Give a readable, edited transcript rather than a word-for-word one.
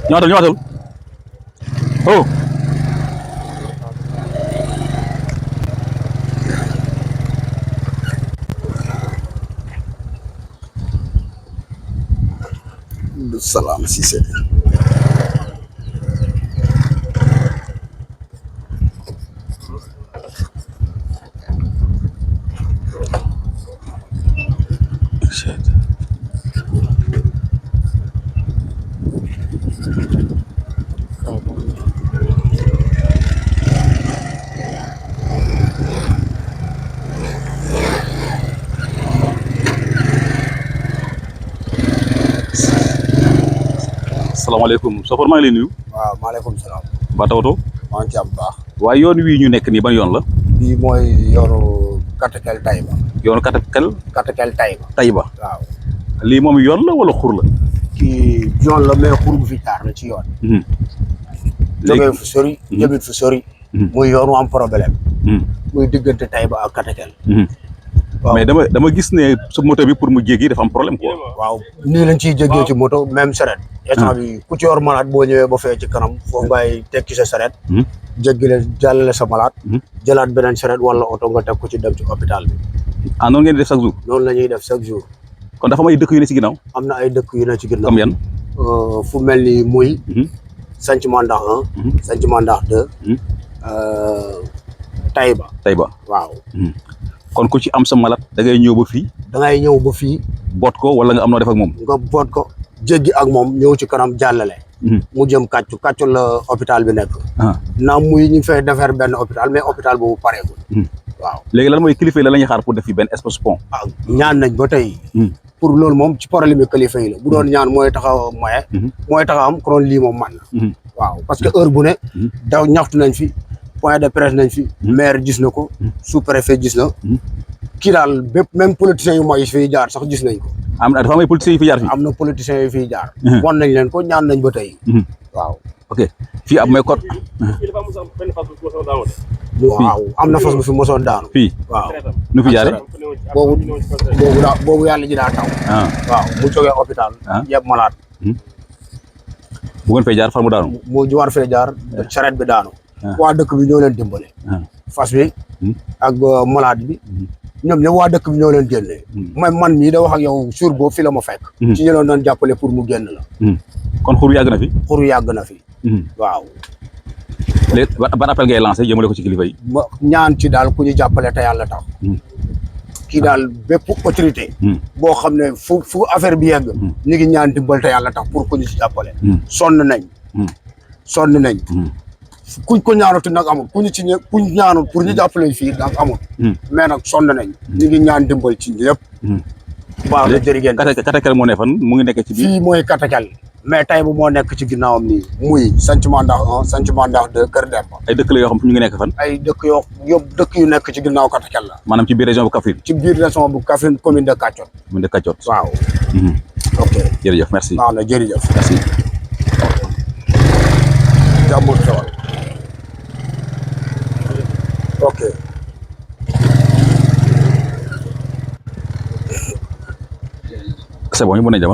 ñëwaatal ñëwaatal oh Salam Cissé. salaamaaleykum chauffeur maa ngi lay nuyu. waaw maaleykum salaam. ba tawatoo. maa ngi ci am baax. waaye yoon wii ñu nekk nii ban yoon la. bii mooy yoonu Katakel Taïba. yoonu Katakel. Katakel Taïba. Taïba. waaw. lii moom yoon la wala xur la. kii yoon la mais xur bu fi jaar la ci yoon. jógee fu sori. jógee fu sori. muy yoonu am problème. muy diggante Taïba ak Katakel. waaw mais dama gis ne sa moto bi pour mu jéggi dafa am problème quoi. waaw nii lañ ciy jéggee ci moto même saret. instant bi ku ci yor malade boo ñëwee ba fee ci kanam foofu ngay tekki sa saret. jéggi leen jàllale sa malade. jëlaat beneen saret wala oto nga teg ko ci dem ci hôpital bi. ah noonu ngeen di def chaque jour. noonu la ñuy def chaque jour. kon dafa am ay dëkk yu ne ci ginnaaw. am na ay dëkk yu ne ci ginnaaw. comme yan. fu mel ni muy. Sanc Mandax 1. Sanc Mandax 2. Taïba. Taïba waaw. kon ku ci am sa malade da ngay ñëw ba fii. da ngay ñëw ba fii. boot ko wala nga am noo def ak moom. nga boot ko jéggi ak moom ñëw ci kanam jàllale. mu jëm kàccu la hôpital bi nekk. naam muy ñu fay defar benn hôpital mais hôpital boobu pareegul. waaw léegi lan mooy kilifa yi la ñuy xaar pour def fi benn espace pont. ñaan nañ ba tey. pour loolu moom ci problème yi kilifa yi la bu doon ñaan mooy taxaw moyen. mooy taxaw am konoon lii moom man na. waaw parce que heure bu ne. daw ñaxtu nañ fi. point de presse nañ fi. maire gis na ko. sous préfet gis na. kii daal bépp même politiciens yu mag yi fiy jaar sax gis nañ ko. am na dafa am ay politiciens yu fi jaar fii. am na politiciens yu fiy jaar. won nañ leen ko ñaan nañ ba tey. waaw. ok fii ab may code. waaw am na fas bu fi mosoon daanu. fii waaw. nu fi jaaree. boobu yàlla ji daa taw. waaw mu jógee hôpital. yeb malade. bu ngeen fay jaar far mu daanu. mu war fee jaar charrette bi daanu. waa dëkk bi ñoo leen dimbale. fas bi ak malade bi. ñoom ñëpp waa dëkk bi ñoo leen génne. man mii da wax ak yow jour boobu fi la ma fekk. ci ñu doon jàppale pour mu génn la. kon xuru yàgg na fi. xuru yàgg na fi. waaw. léegi ban appel ngay lancé jëmale ko ci kilifa yi. ñaan ci daal ku ñu jàppale te yàlla tax. kii daal bépp autorité. boo xam ne fu affaire bi yegg. ñu ngi ñaan dimbal te yàlla tax pour ku ñu ci jàppale. sonn nañ. kuñ ko ñaanatu nag amul kuñ ñaanul pour ñu jàppale fii nag amul. mais nag sonn nañ. ñu ngi ñaan dimbal ci lépp. baax na jërëjëf. Katakel moo ne fan mu ngi nekk ci biir. fii mooy Katakel. mais Taïba moo nekk ci ginnaawam nii. muy Sanc Mandax 1 Sanc Mandax 2 Kër Demba. ay dëkk la yoo xam ñu ngi nekk fan. ay dëkk yu nekk ci ginnaaw Katakel la. maanaam ci biir région bu Kaffrine. ci biir région bu Kaffrine commune de Kacot. commune de Kacot. waaw. ok jërëjëf merci. waaw na jërëjëf. merci. jàmmul xewal. ok. c'est bon ñu mën a jama